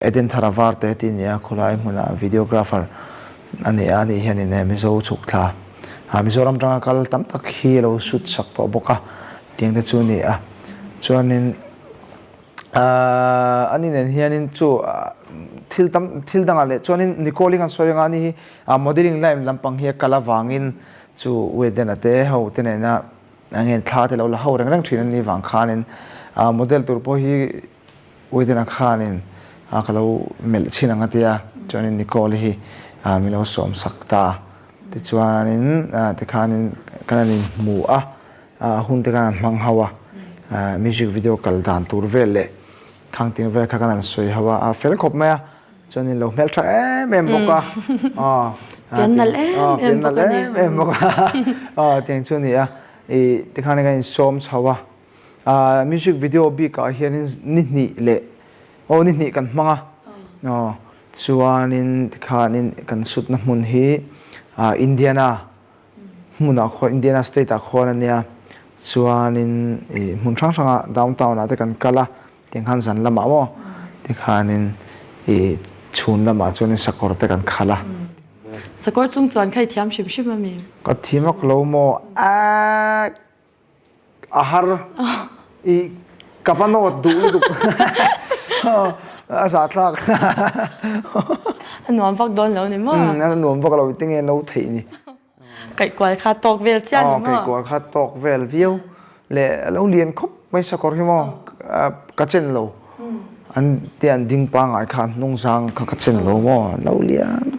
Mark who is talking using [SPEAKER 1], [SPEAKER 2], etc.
[SPEAKER 1] Eden Thara Varte tih a ni a, khawlai hmunah videographer a ni a, ani hianin he Mizo chhuk thla ah Mizoram tanga kal tam tak hi a lo shoot sak tawh bawk a, tiang te chu a ni a. Chuanin ahh ani nen hianin chu thil tam thil dangah leh chuanin Nicole hi kan sawi anga ani hi ah modelling line lampang hi a kal avangin chu Eden-a te ho te nena eng nge thla te lo la ho reng reng thin a nih vang khanin ah model tur pawh hi Uidena khanin a ka lo melh chhin ang a tia, chuanin Nicole hi min lo sawm sak ta. Tichuanin tikhanin kan han inhmu a, hun te khan an hmang ho a, music video kal dan tur vel leh khang ting vel kha kan han sawi ho a, a fel khawp mai a, chuanin lo hmeltha em em bawk a,
[SPEAKER 2] pian nalh em em bawk a ni,
[SPEAKER 1] pian nalh em em bawk a, tiang chu a ni a, tikhanin kan insawm chho a. Ahh music video bik ah hianin ni hnih leh aw ni hnih kan hmang a aw chuanin tikhanin kan sutna hmun hi ah Indiana hmunah khuan Indiana state ah khuan a nia chuanin ih hmun hrang hrang ah downtown ah te kan kal a tiang khan zan lamah maw tikhanin ih chhun lamah chuanin sakawr te kan khalh a.
[SPEAKER 2] Sakawr chung chuan kha i thiam hrim hrim a mi?
[SPEAKER 1] Ka thiam a ka lo maw aaa. A har i ka va nawt duh lutuk a zah thlak.
[SPEAKER 2] A nuam vak dawn lo ni maw?
[SPEAKER 1] A nuam vak lo tinge no theih ni.
[SPEAKER 2] Kaihkual kha tawk vel chiah ni maw?
[SPEAKER 1] Kaihkual kha tawk vel viau leh a lo lian khawp mai sakawr hi maw ka chen lo. An te an ding pangngai kha an hnung zang kha ka chen lo maw lo lian.